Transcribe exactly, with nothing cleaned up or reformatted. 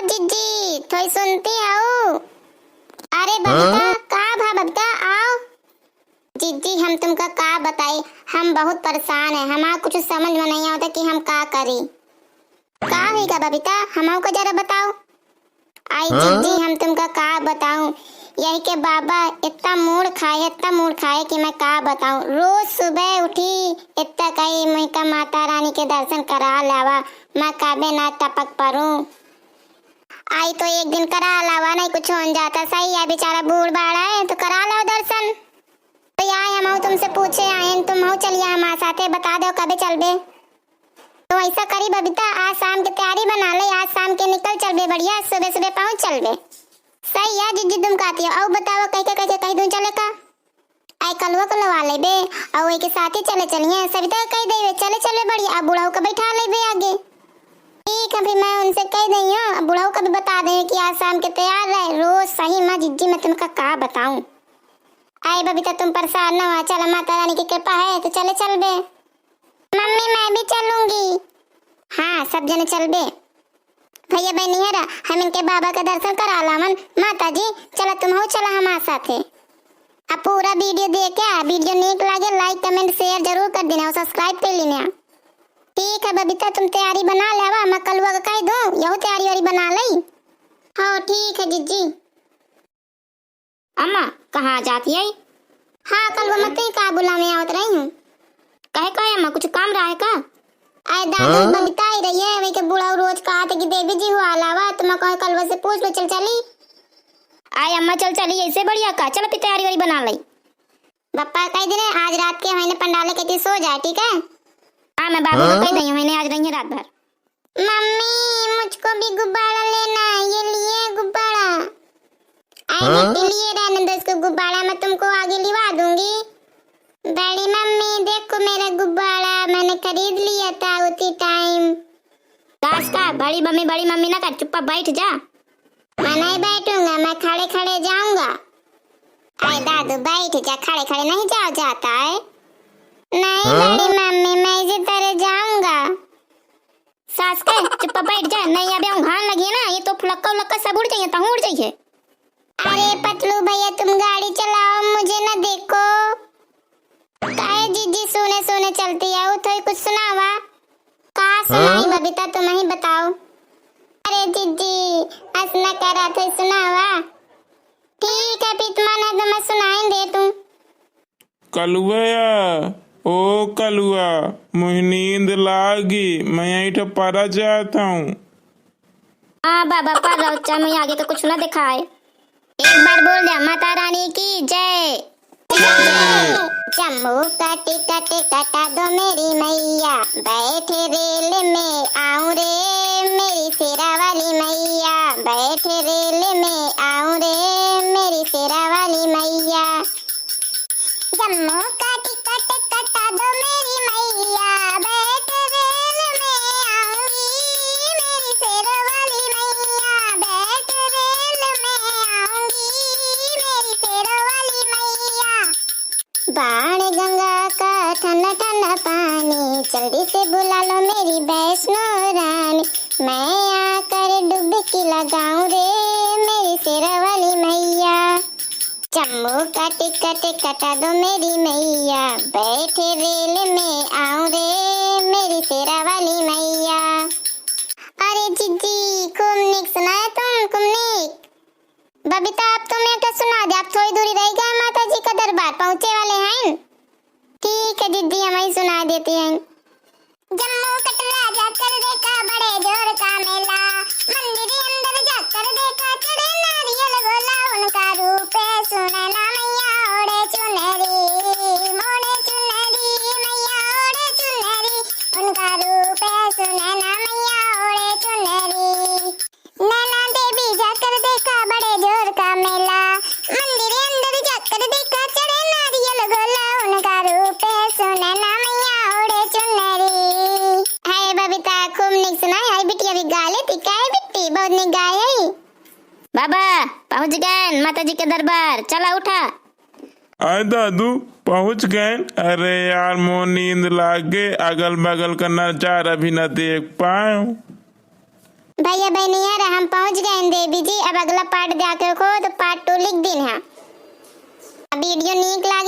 जिज्जी, थोई सुनती हऊ? अरे बबीता, हाँ? का भा बबीता, आओ। जिज्जी, हम तुमका का बताई, हम बहुत परेशान है, हमार कुछ समझ में नहीं आवता कि हम का करी। का हुई का बबीता, हमहू का जरा बताओ। आई हाँ? जिज्जी, हम तुमका का बताऊं, यही के बाबा इतना मूड़ खाए, इतना मूड़ खाए कि मैं का बताऊं। रोज सुबह उठी, इतना कही, "मुझका माता रानी के दर्शन करा लावा, मैं काबे ना टपक परूं।" आई तो एक दिन करा लावा, नहीं कुछ होन जाता। सही है, बेचारा बूढ़ बाड़ा है, तो करा लाओ दर्शन। तो यार, हमहू तुमसे पूछे आयन, तुमहू चलिया हमारे साथे, बता दो कबे चलबे। तो ऐसा करी बबीता, आज शाम के तैयारी बना ले, आज शाम के निकल चलबे, बढ़िया सुबह सुबह पहुंच चलबे। सही है जिज्जी, तुम कहती हो। और बताओ, कह के, कह के, कह दूं चले का? आई कलुआ को लवा लेबे, और वही के साथ ही चले चलिए। सविता के कह देबे, चले चले बढ़िया, अब बुढ़ऊ का बैठा लेबे आगे। ठीक है, फिर मैं उनसे कह दई हूँ, अब बुढ़ऊ का भी बता दे कि आज शाम के तैयार रहे। रोज सही माँ जिज्जी, मैं तुमका का बताऊं। आई बबीता, तुम परेशान ना हो, चल, माता रानी की कृपा है तो चले चलबे। मम्मी, मैं भी चलूंगी। हाँ, सब जने चलबे। भैया बहनिया रा, हम इनके बाबा के दर्शन करा लावन। माता जी, चला तुमहू चला हमारे साथे। अब पूरा video देखे, video नीक लागे, like, comment, share जरूर कर देना और subscribe कर लेना। ठीक है बबीता, तुम तैयारी बना लेवा, मैं कलुआ का कह दूं, यहू तैयारी वारी बना लई। हाँ, ठीक है जिज्जी। अम्मा, कहाँ जाती है? हाँ, कलुआ, मैं तुई का बुलावे आवत रही हूँ। कहे का है अम्मा, कुछ काम रहा है का? आए दादी, हाँ? बबीता आई रही है, वही के बुढ़ऊ रोज कहा था कि देवी जी हुआ अलावा, तो मैं कहे कलुआ से पूछ लो, चल चली। आए अम्मा, चल चली, ऐसे बढ़िया का, चलो फिर तैयारी वारी बना लई। बप्पा कह दे रहे, आज रात के हमने पंडाले के सो जाए, ठीक है? हाँ, मैं बाबू को हाँ? कह दई हूँ, हमने आज रही है रात भर। मम्मी, मुझको भी गुब्बारा लेना है, ये लिए गुब्बारा। आई हाँ? बेटी, लिए रहने दो इसको, गुब्बारा मैं तुमको आगे लिवा दूंगी। बड़ी मम्मी, देखो मेरा गुब्बारा, मैंने खरीद लिया था उसी time। दास का, बड़ी मम्मी, बड़ी मम्मी ना कर, चुप्पा बैठ जा। मैं नहीं बैठूंगा, मैं खड़े खड़े जाऊंगा। आई दादू, बैठ जा, खड़े खड़े नहीं जाओ जाता है। नहीं हाँ? बड़ी मम्मी, मैं इसी तरह जाऊंगा। सास के, चुप्पा बैठ जा, नहीं अबे उंघान लगी है ना, ये तो फुलक्का उलक्का सब उड़ जाइए, तहूँ उड़ जाइए। अरे पतलू भैया, तुम गाड़ी चलाओ, मुझे ना देखो। काहे जिज्जी सूने सूने चलती है, वो थोड़ी कुछ सुनावा। का सुनाई हाँ? बबीता, तुम ही बताओ। अरे जिज्जी, अस न करा थे, सुनावा। ठीक है, पितमा ना तो मैं सुनाई दे तू। कलुआ, ओ कलुआ, मुझे नींद लागी, मैं यहीं ठे परा जात हूँ। हाँ बाबा, पर रहो, चाहे मुझे आगे का कुछ ना दिखाए। एक बार बोल दे, माता रानी की जय। जम्मू का टिकट कटा दो मेरी मैया, बैठे रेल में आऊं रे मेरी शेरा वाली मैया, बैठे रेल में आऊं रे मेरी शेरा वाली मैया। जम्मू का टिकट कटा दो मेरी मैया, बैठ रेल में आऊंगी मेरी शेर वाली मैया, बैठ रेल में आऊंगी मेरी शेर वाली मैया। बाण गंगा का ठंडा ठंडा पानी, जल्दी से बुला लो मेरी वैष्णो रानी, मैं आकर डुबकी लगाऊं रे मेरी शेर वाली मैया। जम्मू का टिकट कटा दो मेरी मैया, बैठे रेल में आऊं रे मेरी शेरा वाली मैया। अरे जिज्जी, खूब नीक सुनाया तुम, खूब नीक। बबीता, अब तुम एक सुना दे, आप थोड़ी दूरी रह गए, माता जी का दरबार पहुंचे वाले हैं। ठीक है जिज्जी, हम ही सुना देते हैं। जम्मू कटरा जाकर देखा बड़े जोर का मेला, मंदिर अंदर जाकर देखा चढ़े नारियल गोला, उनका रूप है सुनैना मैया ओढ़े चुनरी, मोढ़े चुनरी मैया ओढ़े चुनरी, उनका रूप है सुनैना मैया ओढ़े चुनरी। नैना देवी जाकर देखा बड़े जोर का मेला, मंदिर अंदर जाकर देखा चढ़े नारियल गोला, उनका रूप है सुनैना मैया ओढ़े चुनरी। हाय बबीता, खूब निक सुनाई। हाय बिटिया भी गा लेती, काहे बिट्टी, बहुत निक गाए है। बाबा, पहुंच गए माता जी के दरबार, चला उठा। आए दादू, पहुंच गए। अरे यार, मोर नींद लाग गए, अगल बगल का नजारा भी ना देख पाए। भैया बहनिया रे, हम पहुंच अगला part देखे को तो part two लिख दीन है। Video नीक लागे